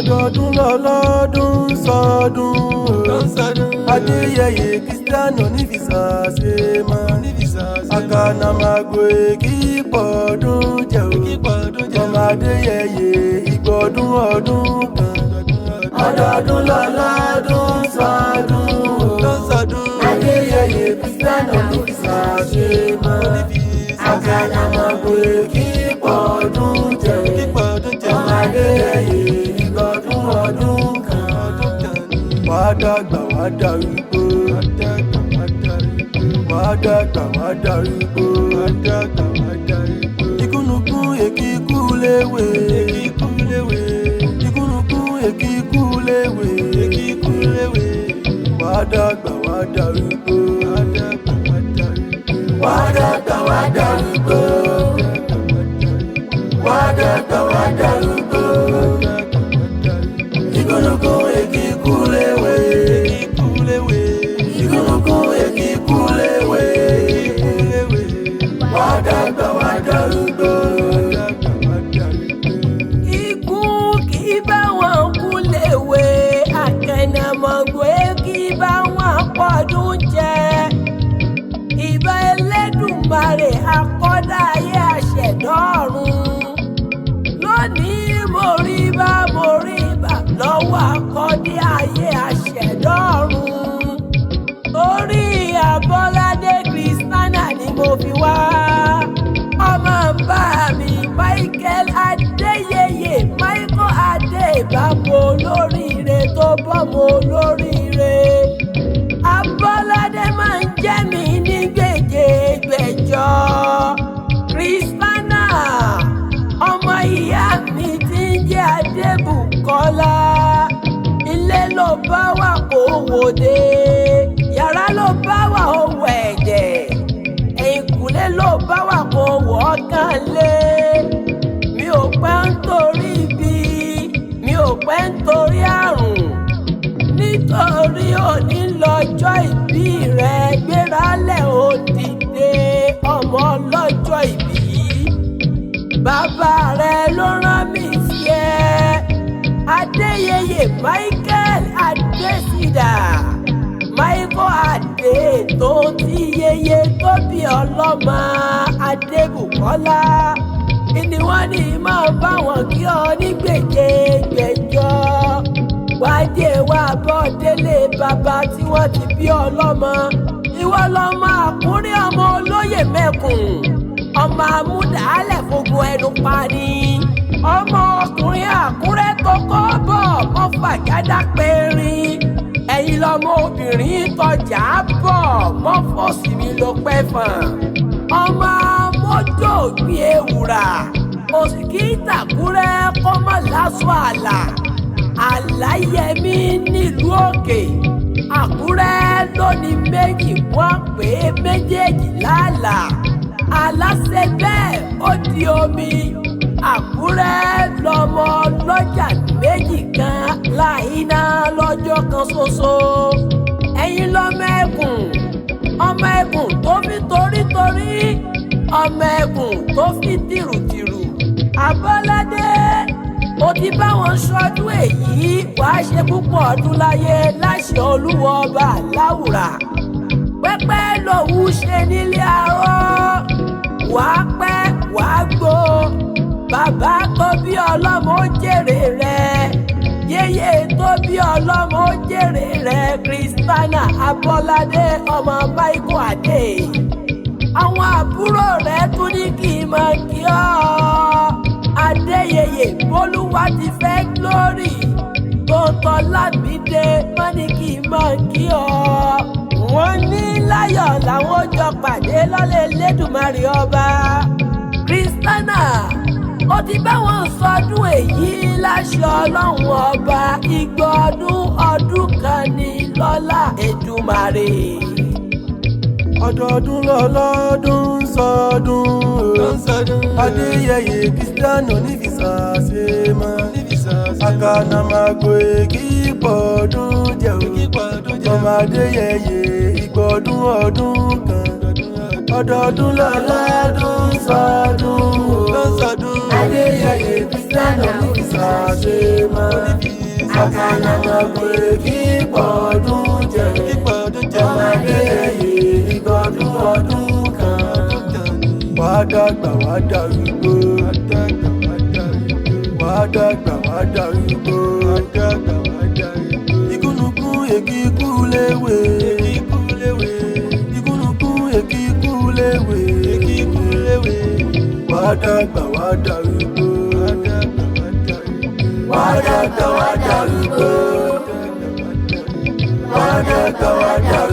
Ọdọọdún lọlọ́dún ń sọdún o. Adéyẹyè Kristiano onífìsà ṣe mọ́. Àkànàmàgbò èkì pọ̀ọ́dún jẹ́ o. Ọmọ Adéyẹyè ìgbọ̀dún ọdún kan. Ọdọọdún lọlọ́dún ń sọdún o. Adéyẹyè Kristiano onífìsà ṣe mọ́. Àkànàmàgbò èkì pọ̀ọ́dún jẹ́ o. Ọmọ Adéyẹyè ìgbọ̀dún ọdún kan. Wàá dàgbà wàá darúgbó. Wàá dàgbà wàá darúgbó. Ikúnukún èkì kú léwe. Ikúnukún èkì kú léwe. Wàá dàgbà wàá darúgbó. Wàá dàgbà wàá darúgbó. Wàá dàgbà wàá darúgbó. Ikúnukún èkì kú léwe. Ikúnukún èkì kú léwe. Wàá dàgbà wàá darúgbó. Ikú kì í bá wọn kú léwe, àkànnàmọ̀gbò kì í bá wọn pọ̀dún jẹ. Ìbà Elédùmarè akọ́dá ayé àṣẹ̀dá ọ̀run. Lónìí mo rí bá mo rí bá lọ́wọ́ akọ́dé ayé àṣẹ̀dá ọ̀run. Orí Abọ́ládé Christiana ni mo fi wá. Ọmọ ń bá mi Michael Adéyẹyè Michael Adébábo olóríire tó bọ́mọ olóríire. Abọ́ládé máa ń jẹ́ mi ní gbèjègbèjọ. Christiana ọmọ ìyá mi ti ń jẹ́ Adébùkọ́lá. Ilé ló bá wà kó wòde, yàrá ló bá wà ó wọ ẹ̀jẹ̀, ẹ̀yìnkùlé ló bá wà kó wọ́ kàn lé. Mi ò pẹ́ ń torí ibi, mi ò pẹ́ ń torí àrùn. Nítorí òní lọ́jọ́ ìbí rẹ, gbéralẹ̀ ó dìde ọmọ lọ́jọ́ ìbí. Bàbá rẹ ló rán mi sí ẹ. Adéyẹyè Michael Adésídà. Michael Adé tó ti yeye tó bí ọlọ́mọ Adébùkọ́lá. Ìní wọ́n ní máa bá wọn kí ọ ní gbèjègbèjọ. Wájé wá bọ́ délé bàbá tí wọ́n ti bí ọlọ́mọ. Ìwọ lọmọ àkúrẹ́ ọmọ olóyè mẹ́kùn. Ọmọ amúdàálẹ̀ fogun ẹnu pani. Ọmọ ọkùnrin Àkúrẹ́ tó kọ́ bọ̀ mọ́ fàjádá périn. Ẹ̀yin lọmọ obìnrin tọjà bọ̀ mọ́ fòsì mi ló pẹ́ fọ̀n. Ọmọ amójó gbin ewùrà. Òsì kí tàkúrẹ́ kọ́ mọ́ lásọ àlà. Àláyẹmí nílùú òkè. Àkúrẹ́ lónìí méjì wọ́n pè é méjèèjì lálàá. Aláṣẹ bẹ́ẹ̀ ó di omi. Àkúrẹ́ lọmọ lọ́jà méjì kan láìná lọ́jọ́ kan ṣoṣo. Ẹ̀yin lọmọ ẹkùn, ọmọ ẹkùn tó fi torítorí, ọmọ ẹkùn tó fi tìrùtìrù. Abọ́ládé, ó ti bá wọn ṣọdún èyí, wàá ṣe púpọ̀ ọdún láyé láṣẹ Olúwa ọba láwùrà. Pẹ́pẹ́ lòun ṣe nílé arọ́, wàá pẹ́ wàá gbó. Bàbá tó bí ọlọ́mọ ó jèrè rẹ, yéyé tó bí ọlọ́mọ ó jèrè rẹ. Christiana Abọ́ládé ọmọ Michael Adé. Àwọn àbúrò rẹ tún ní kí n máa kí ọ. Adéyẹyè Bólúwa ti fẹ́ glory tó tọ́ Lámídé má ní kí n máa kí ọ. Wọ́n ní láyọ̀ làwọn jọ pàdé lọ́lẹ̀ Elédùmarè ọba. Christiana ó ti bá wọn sọdún èyí láṣọ Ọlọ́run ọba. Igba ọdún ọdún kan ní lọ́lá Èdùmàrè. Ọdọọdún lọlọ́dún ń sọdún o. Adéyẹyè Kristiano onífìsà ṣe mọ́. Àkànàmàgbò èkì pọ̀ọ́dún jẹ́ o. Ọmọ Adéyẹyè ìgbọ̀dún ọdún kan. Ọdọọdún lọlọ́dún ń sọdún o. Adéyẹyè Kristiano onífìsà ṣe mọ́. Àkànàmọ̀gbò kí pọ̀ọ́dún jẹ. Ọmọ Adéyẹyè ìgbọ̀dún ọdún kan. Wàá dàgbà wàá darúgbó. Wàá dàgbà wàá darúgbó. Igúnnugún èkì kú léwe. Igúnnugún èkì kú léwe. Wàá dàgbà wàá darúgbó. Wàá dàgbà wàá darúgbó. Wàá dàgbà wàá darúgbó.